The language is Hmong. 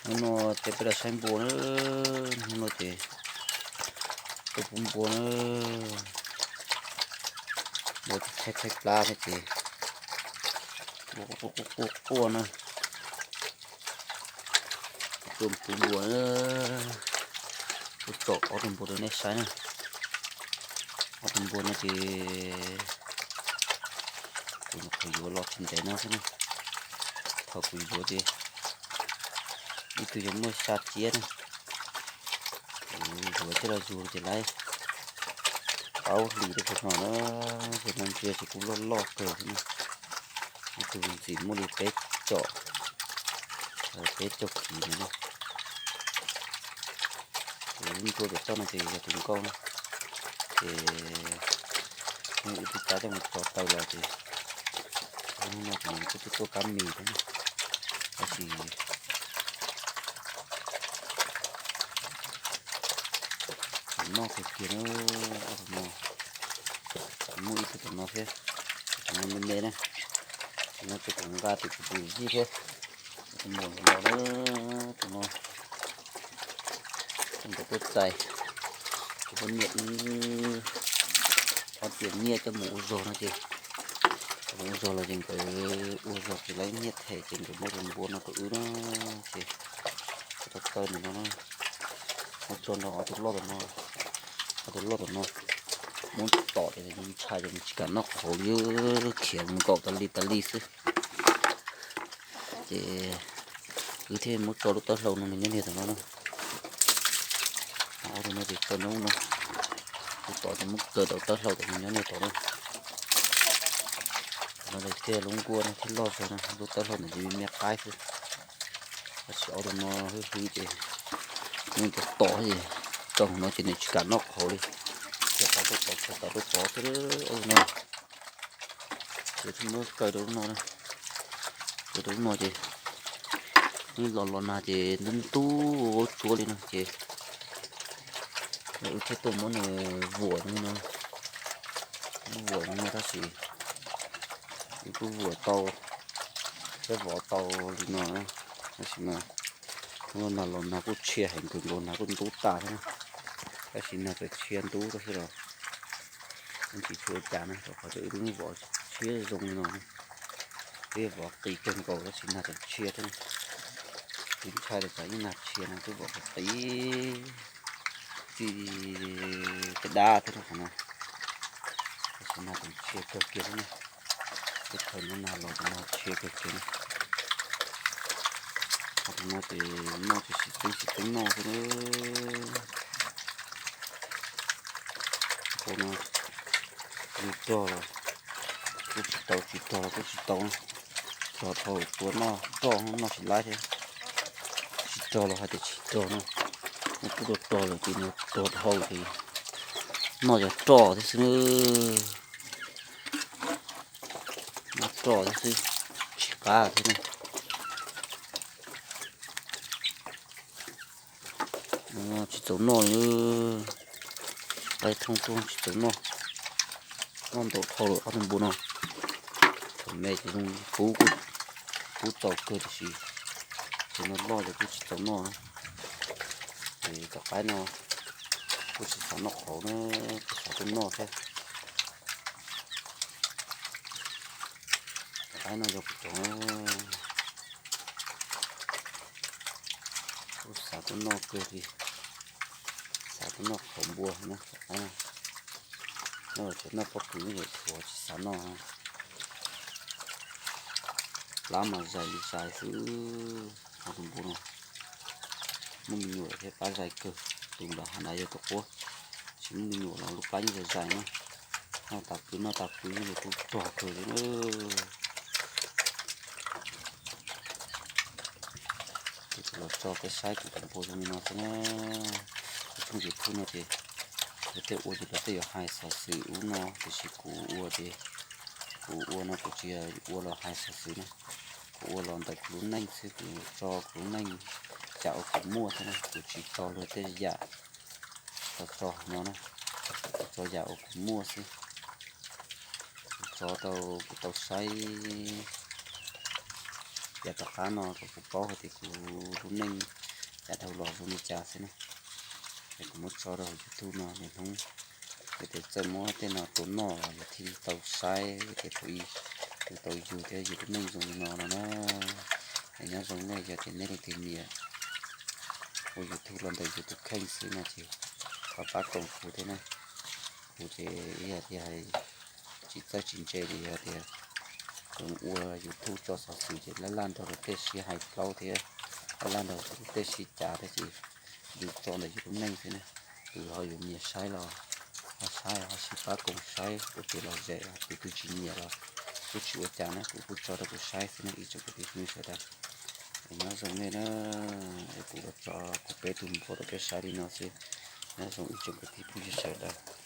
Hnub no ces peb los saib npua na, hnub no ces tuaj pub npua na, npua ces tshaib tshaib plab thiab ces npua quaj quaj quaj na. Tuaj pub npua na, tuaj tsom ob tug npua rau nej saib na. Ob tug npua no ces kuv nyuam qhuav yuav los tsis ntev no xwb na. Thaum kuv yuav ces ib tug yuav muaj xya tsiab na. Kuv yuav thiab los yug ces lawv plaub hlis rau qhov no na, ces no ntsia ces kuj loj loj kawg thiab na. Ib tug ntxim muaj li peb caug, peb caug kis no na. Ces lub nruab pem toj no ces yog tus nkauj na, ces nws ib tug cab coj mus tso taw los ces hnub no ces nws kuj tuaj tuaj kab mis thiab na. Tab sis noj kawg kiag na, ob tug no, muaj ib tug tom no thiab, tus no me me na, tus no ces kuv nqa tim kuv tus yij thiab, tus muam no na, tus no tus ntawd tuaj txais kuv poj niam wb ob tiam nyiaj coj mus ua zog no ces, mus ua zog los ces nkawd ua zog ces lawv nyiaj them ces nkawd muab tus npua no rau wb na, ces tau taw ntawm no na, muab tso nrog ob tug loj tom no, ob tug loj tom no, muab tom ces ntshai ces nws tsis kam noj qhauv li, khiav mus nkaum tas li tas li xwb. Ces wb thiaj muab tso lub tawb hlau no nws nyob niag tom no na. Ob tug no ces tso nyob no, kuv tom ces muab kaw tau tawb hlau tom nws nyob niag tom na. Tom no ces thiaj lub nkuaj no thiaj loj zog na, lub tawb hlau ntawd ces me me qaib xwb. Tab sis ob tug no hwj hwv ces nws tom tom ces tso hauv no ces nws tsis kam noj qhauv li, ces tau tuaj tov, tau tuaj tov xwb ob tug no. Ces thiaj muab kaw rau lub no, kaw rau lub no ces nws los los nag ces ntub ntub ua tsuab li no ces wb thiaj tuaj muab nws vuam no, vuam no tab sis wb kuj vuam tau thiab vov tau li no na, tab sis mas hnub no nag los nag kuj tshia heev kawg nkaus, nag kuj ntub tas thiab na, tab sis nag txawm tshia ntub tau xwb los tsis tshua ua cas na, rau qhov tias wb twb vov tshiab zoo li no, twb vov qis kawg nkaus tab sis nag tseem tshia thiab. Twb ntshai tas tsam ib nag tshia no twb vov qis qis txij caj dab thiab rau qhov no, tab sis nag tseem tshia kawg kiag thiab na. Teb chaws no nag los ces nag tshia kawg kiag na. Qhov no ces noj ces sib txeeb sib txeeb noj xwb na. Qhov no yus rog los kuj tsis tau, tsis rog los kuj tsis tau, rog dhau tua noj roj noj tsis laib thiab. Tsis rog los hais tias tsis rog no, muab pub rau rog lawm ces nws tuag dhau ces noj cov roj thiab xwb na. Noj roj thiab xwb, tsis qab thiab na. Tsis txaus noj li, qab thooj tuaj tsis txaus noj. Noj ntau dhau lawm ob tug npua no. Thaum me ces zoo pub, pub txaus kawg tiam sis ces no loj ces kuj tsis txaus noj. Ces tom qab no kuj tsis xav noj qhauv na, kuj xav tuaj noj thiab. Tom qab no yog kuv cov kuj xav tuaj noj kawg li, xav tuaj noj qhauv npua na. Tom qab no noj los tseem noj pob kws, noj tseem tshuav tsis xav noj. Plab mas zais li zais xwb. Ob tug npua no muaj me nyuam thiab plab zais kawg. Tus nram hav ntawd yog tus quab, tsis muaj me nyuam los lub plab yeej zais zais na. Noj tas pw noj tas pw yeej yog kuj rog kawg li na. Ces kuv los tso peb saib kuv tus npua zoo li no xwb na. Ib tsoom YouTube no ces lawv tej ua ces lawv tej yuav hais xov xwm ub no, tiam sis kuv ua ces kuv ua no kuv tsis yog ua los hais xov xwm na. Kuv ua los ntawm kuv lub neej xwb, kuv tso kuv lub neej yam uas kuv muaj xwb na, kuv tsis tso luag tej yam tau tso no na. Kuv tso yam uas kuv muaj xwb. Kuv tso rau kuv tau saib yav tom qab no kom kuv paub hais tias kuv lub neej cas dhau los zoo li cas xwb na. Es kuv muab tso rau hauv YouTube no, niaj hnub yog tias txawj muab tej no rau noj los yus thiaj li tau saib, yog tias thaum ub yus tau yug thiab yus lub neej zoo li no no na. Es nyob zoo nej, yog tias nej leej twg nyiam ua YouTube los ntawm yus tus kheej xwb no ces ho pab koom kuv thiab na. Kuv ces ib yam tias hais tsis txawj tsis ntse ces yog tias ua YouTube tso xov xwm ces laj laj nrog luag tej sib hais plaub thiab laj laj nrog luag tej sib cav thiab ces yus tso ntawm yus lub neej xwb na. Tus ho yuav nyiam saib los ho saib, ho sib pab koom saib ua kev lom zem, tus twg tsis nyiam los kuj tsis ua cas na, kuv kuj tso rau kuv saib xwb na ib tsoom kwv tij phooj ywg sawv daws. Es nyob zoo nej na, es kuv los tso kuv peb tus npua rau peb saib li no xwb. Nyob zoo ib tsoom kwv tij phooj ywg sawv daws.